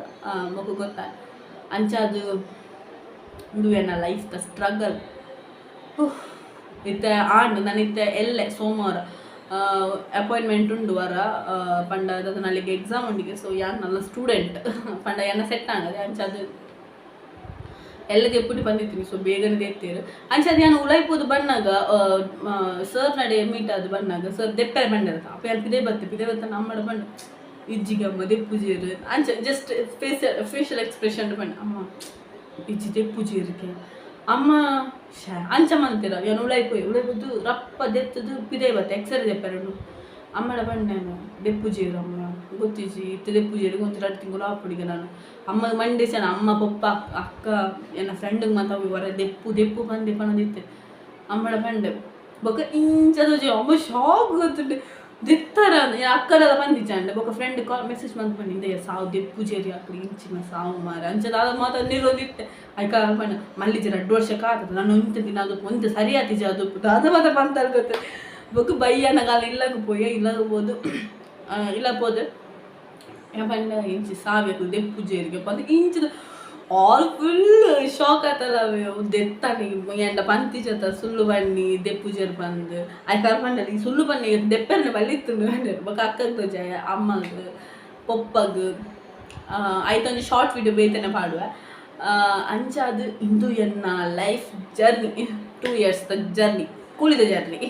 [SPEAKER 1] ಮೊಕ ಗೊತ್ತಾ. ಅಂಚಾದ್ ಉಂದು ಎನ್ನ ಲೈಫ್ the struggle ಇತ್ತೆ ಆಂಡ್. ನಾನು ಇತ್ತೆ ಎಲ್ಲೆ ಸೋಮವಾರ ಅಪಾಯಿಂಟ್ಮೆಂಟ್ ಉಂಡು ವಾರ ಪಂಡ ದಾದ ನಾಳೆಗೆ ಎಕ್ಸಾಮ್ ಉಂಡಿಗೆ. ಸೊ ಯಾನ್ ನನ್ನ ಸ್ಟೂಡೆಂಟ್ ಪಂಡ ಎನ್ನ ಸೆಟ್ ಆಂಡದೆ. ಅಂಚಾದ್ ಎಲ್ಲ ದೆಪ್ಪುಡಿ ಬಂದಿತ್ತೀನಿ. ಸೊ ಬೇಗನೆ ದೆತ್ತೇರು. ಅಂಚಾದ್ ಯಾನ್ ಉಳಾಯಿ ಪೋದು ಬಣ್ಣಗ, ಸರ್ ನಡೆ ಮೀಟ್ ಆದ್ ಬಣ್ಣಗ, ಸರ್ ದೆಪ್ಪರೆ ಬಂಡರ. ಅಪ್ಪ ಯಾನ್ ಪಿದೆ ಬತ್ತೆ, ಪಿದೆ ಬತ್ತ ನಮ್ಮಡ ಬಂಡ, ಇಜ್ಜಿಗೆ ಅಮ್ಮ ದೆಪ್ಪುಜೇರು. ಅಂಚ ಜಸ್ಟ್ ಫೇಸ್ ಫೇಶಿಯಲ್ ಎಕ್ಸ್ಪ್ರೆಷನ್ ಬಂಡ, ಅಮ್ಮ ಇಜ್ಜಿ ದೆಪ್ಪುಜೇರಿಗೆ ಅಮ್ಮ ಶಾ ಅಂಚ ಮಂತಿರ. ಯಾನ್ ಉಳಾಯಿ ಪೋಯಿ, ಉಳಾಯಿ ಪೋದು ರಪ್ಪ ದೆತ್ತದು ಪಿದೆ ಬತ್ತೆ. ಎಕ್ಸರೆ ದೆಪ್ಪರೆ ಅಮ್ಮಡ ಬಂಡೆ, ದೆಪ್ಪುಜೇರು ಅಮ್ಮ, ಗೊತ್ತಿಜ್ಜಿ, ಇತ್ತೆ ದೆಪ್ಪುಜೇರು, ಒಂಜಿ 2 ತಿಂಗಳು ಆಪುಡಿಗೆ ನಾನು. ಅಮ್ಮ ಮಂಡೇಸನ ಅಮ್ಮ ಪೊಪ್ಪ ಅಕ್ಕ ಎನ್ನ ಫ್ರೆಂಡ್ಗೆ ಮಾತ ಹೊರ ದೆಪ್ಪು ದೆಪ್ಪು ಬಂದೆ ಪನೊಂದಿತ್ತೆ. ಅಮ್ಮಡ ಪಂಡೆ, ಬೊಕ ಇಂಚ ತೋಜಿ. ಅಮ್ಮ ಶಾಕ್ ಗೊತ್ತುಂಡು, ದೆತ್ತರ ಅಕ್ಕಡೆಲ್ಲ ಬಂದಿಜ್ಜಾಂಡ. ಬೊಕ ಫ್ರೆಂಡ್ ಕಾಲ್ ಮೆಸೇಜ್ ಮಂತ್ ಪಂಡೆ, ಸಾವು ದೆಪ್ಪುಜೇರಿ ಅಕ್ಕಡ ಇಂಚಿನ ಸಾವು ಮಾರ. ಅಂಚ ದಾದ ಮಾತ ನೀರೊಂದಿತ್ತೆ. ಐಕ ಪಂಡ, ಮಲ್ಲಿಜಿ 2 ವರ್ಷ ಕಾತದ ನಾನು ಒಂತೆ ದಿನ ಅದು ಒಂತೆ ಸರಿ ಆತಿಜ ಅದು ದಾದ ಮಾತ ಪಂತಲ್ ಗೊತ್ತ. ಬೊಕ ಬಯ್ಯನಗಾಲ ಇಲ್ಲಗ ಪೋಯ, ಇಲ್ಲಗ ಪೋದು ಇಲ್ಲ ಪೋದು ಪಂಡ, ಇಂಚಿ ಸಾವಿಯಕು ದೆಪ್ಪುಜೇರಿಗೆ ಪಂದ್. ಇಂಚಿದ ಆಲ್ ಫುಲ್ ಶಾಕ್ ಆತಲ್ಲ, ದೆತ್ತಾನೆ ಎಂಡ ಪಂತಿ ಜತ ಸುಳ್ಳು ಬನ್ನಿ ದೆಪ್ಪುಜೇರು ಬಂದು. ಐಕಾರ ಪಂಡಲಿ ಸುಳ್ಳು ಬನ್ನಿ, ದೆಪ್ಪೆರ್ನೆ ಬಲ್ಲಿತ್ತು ಪಂಡರು. ಬೊಕ ಅಕ್ಕಗ್ ತೋಜಾಯ, ಅಮ್ಮಗ್ ಪೊಪ್ಪಗ್ ಐತೊಂಜಿ ಶಾರ್ಟ್ ವಿಡಿಯೋ ಬೇತನೆ ಪಾಡುವೆ. ಅಂಚಾದ್ ಇಂದು ಎನ್ನ life journey, 2 years the journey, ಕೂಲಿದ ಜರ್ನಿ.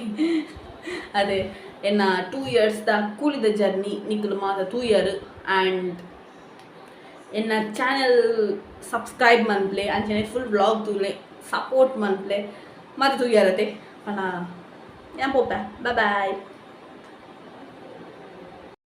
[SPEAKER 1] ಅದೇ ಎನ್ನ 2 ಇಯರ್ಸ್ the ಕೂಲಿದ ಜರ್ನಿ ನಿಕುಲು ಮಾತ ತೂಯರ್. ಆ್ಯಂಡ್ ಎನ್ನ ಚಾನೆಲ್ ಸಬ್ಸ್ಕ್ರೈಬ್ ಮನ್ಪ್ಲೆ, ಅಂಚನೆ ಫುಲ್ ವ್ಲಾಗ್ ತೂಲೆ, ಸಪೋರ್ಟ್ ಮನ್ಪ್ಲೆ. ಮತ್ತೆ ತೂಯರತೆ ಪಣ ಯಾನ್ ಪೋಪೆ, ಬಾಯ್ ಬಾಯ್.